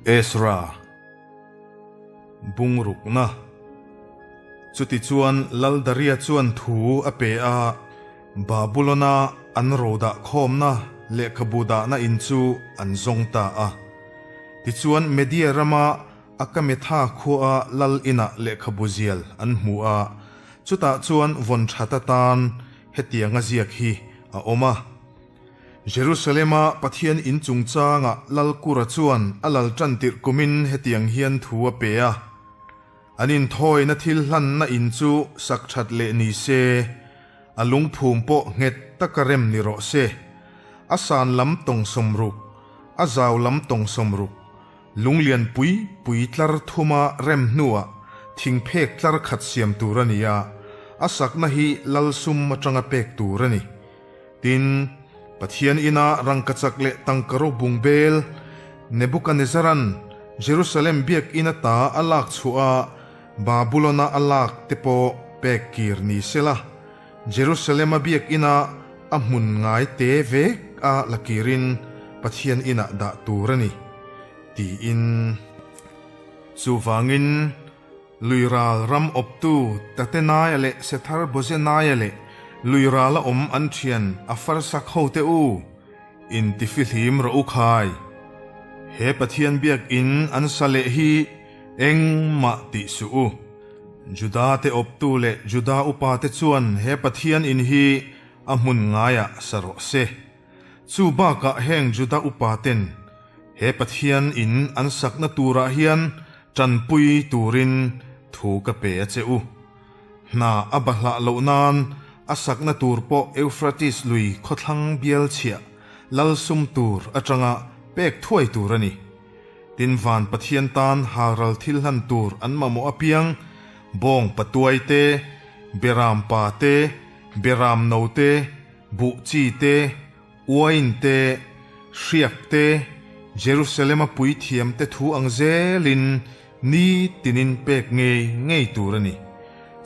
Ezra Bungrukna Chutichuan Laldaria chuan thu a pe a, Babulona an ro dah khawmna lehkhabu dahna in chu an zawng ta a. Tichuan Media rama Akametha khuaa lal inah lehkhabu zial an hmu a, chutah chuan vawn that atan hetianga ziak hi a awm a. Jerusalema Pathian in chungchangah Lal Kura chuan a lal tan tirh kumin hetiang hian thu a pe a, An inthawina thil hlanna in chu sak that leh ni se, a lungphum pawh nghet taka rem ni rawh se, a san lam tawng sawmruk, a zau lam tawng sawmruk, lunglian pui pui tlar thuma rem hnuah thingphek tlar khat siam tur a ni a, a sakna hi lal sum atanga pek tur a ni. Tin, Pathian ina rangkachak leh tangka robung bel Nebukanezaran Jerusalem biakinn ata a lak chhuah a, Babulona a lak te pawh pek kir ni sela, Jerusalema biakinn-a a hmun ngai te vek a la kirin Pathian inah dah tur a ni, tiin. Chuvangin, Luiral ram awptu Tatenaia leh Sethar-Bozenaia leh Luirala awm an thian a farsak hote u, intifihlim rawh u khai. He Pathian biakinn an sa leh hi engmah tih suh u. Juda te awptu leh Juda upa te chuan he Pathian in hi a hmun ngaiah sa rawh se. Chu bakah heng Juda upa ten he Pathian in an sakna turah hian Tanpui turin thu ka pe a che u. Hna a bahlah loh nan a sakna tur pawh Euphrates lui khawthlang bial chhiah lal sum tur atanga pek thuai tur a ni. Tin van Pathian tan halral thil hlan tur an mamawh apiang, bawng patuai te, beram pa te, beram no te, buh chi te, Uain te, hriak te, Jerusalem-a puithiam te thu ang zelin ni tinin pek ngei ngei tur a ni.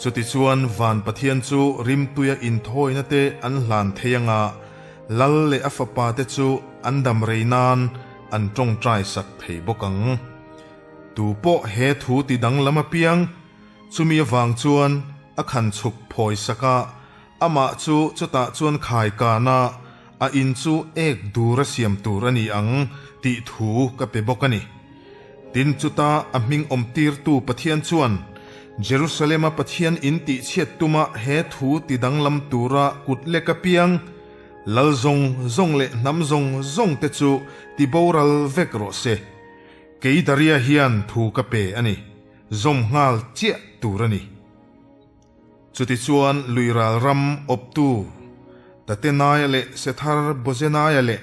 Chutichuan van Pathian chu rimtuia inthawina te an hlan thei anga lal leh a fapa te chu an dam rei nan an tawngtai sak thei bawk ang. Tu pawh he thu ti danglam apiang, chumi avang chuan a khan chhuk phawi sak a, Amah chu chutah chuan khai kana a in chu ek dur a siam tur a ni ang tih thu ka pe bawk a ni. Tin, chuta a hming awmtirtu Pathian chuan Jerusalema Pathian in tihchhiat tuma he thu ti danglam tura kut lek apiang, lal zawng zawng leh hnam zawng zawng te chu ti boral vek rawh se. Kei Daria hian thu ka pe a ni. Zawm nghal chiah tur a ni. Chutichuan Luiral ram awptu Tatenaia leh Sethar-Bozenaia leh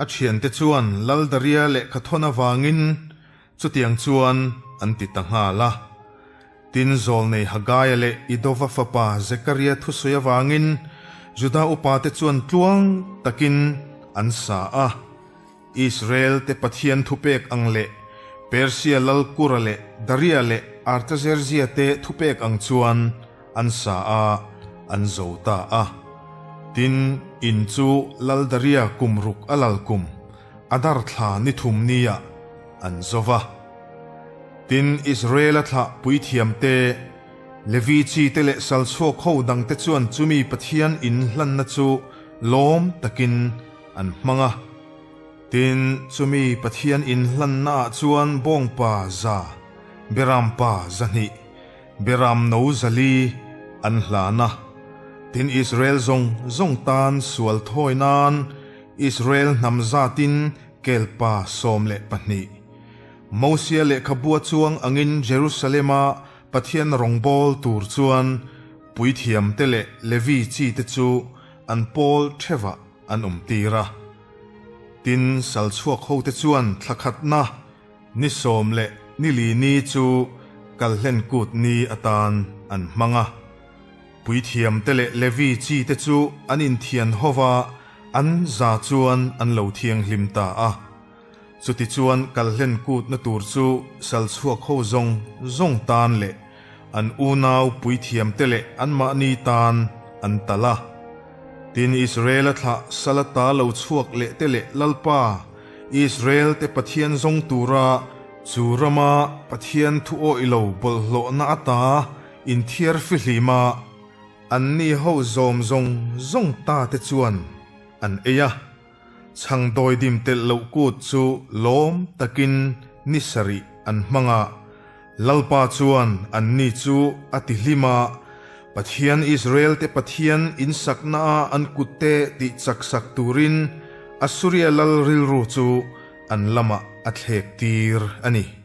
a thiante chuan Laldaria lehkhathawn avangin chutiang chuan an ti ta nghal a. Tin, zawlnei Hagaia leh Idova fapa Zekaria thusawi avangin Juda upate chuan tluang takin an sa a. Israel te Pathian thupek ang leh Persia lal Kura leh Daria leh Artazerzia te thupek ang chuan an sa a, an zo ta a. Tin, in chu lal Daria kum ruk a lal kum, Adar thla ni thum nia an zo va. Tin, Israel-a thlah puithiam te, Levi chi te leh salchhuak ho dang te chuan chumi Pathian in hlanna chu lawm takin an hmang a. Tin, chumi Pathian inhlannaah chuan bawngpa za, berampa zahnih, beram no zali an hlan a. Tin, Israel zawng zawng tan sual thawi nan Israel hnam zatin kelpa 12, Mosia lehkhabua chuang angin Jerusalema Pathian rawngbâwl tur chuan puithiamte leh Levi chite chu an pawl thevah an awm tir a. Tin, sal chhuak hote chuan thla khatna ni sawm leh ni li ni chu kalhlen kut ni atan an hmang a. Puithiamte leh Levi chite chu an inthian ho va, an za chuan an lo thianghlim ta a. Chutichuan kalhlen kutna tur chu sal chhuak ho zawng zawng tan leh an unau puithiamte leh anmahni tan an talh a. Tin, Israel-a thlah sal ata lo chhuak leh te leh Lalpa, Israel-te Pathian zawng tura Chu rama Pathian thu awih lo bawlhhlawhna ata inthiar fihlim a, anni ho zawm zawng zawng ta te chuan an ei a. Chhang dawidim telh loh kut chu lawm takin ni sarih an hmang a. Lalpa chuan anni chu a ti hlim a, Pathian Israel-te Pathian insaknaah an kutte tih chak sak turin Assuria lal rilru chu an lamah a thlek tir a ni.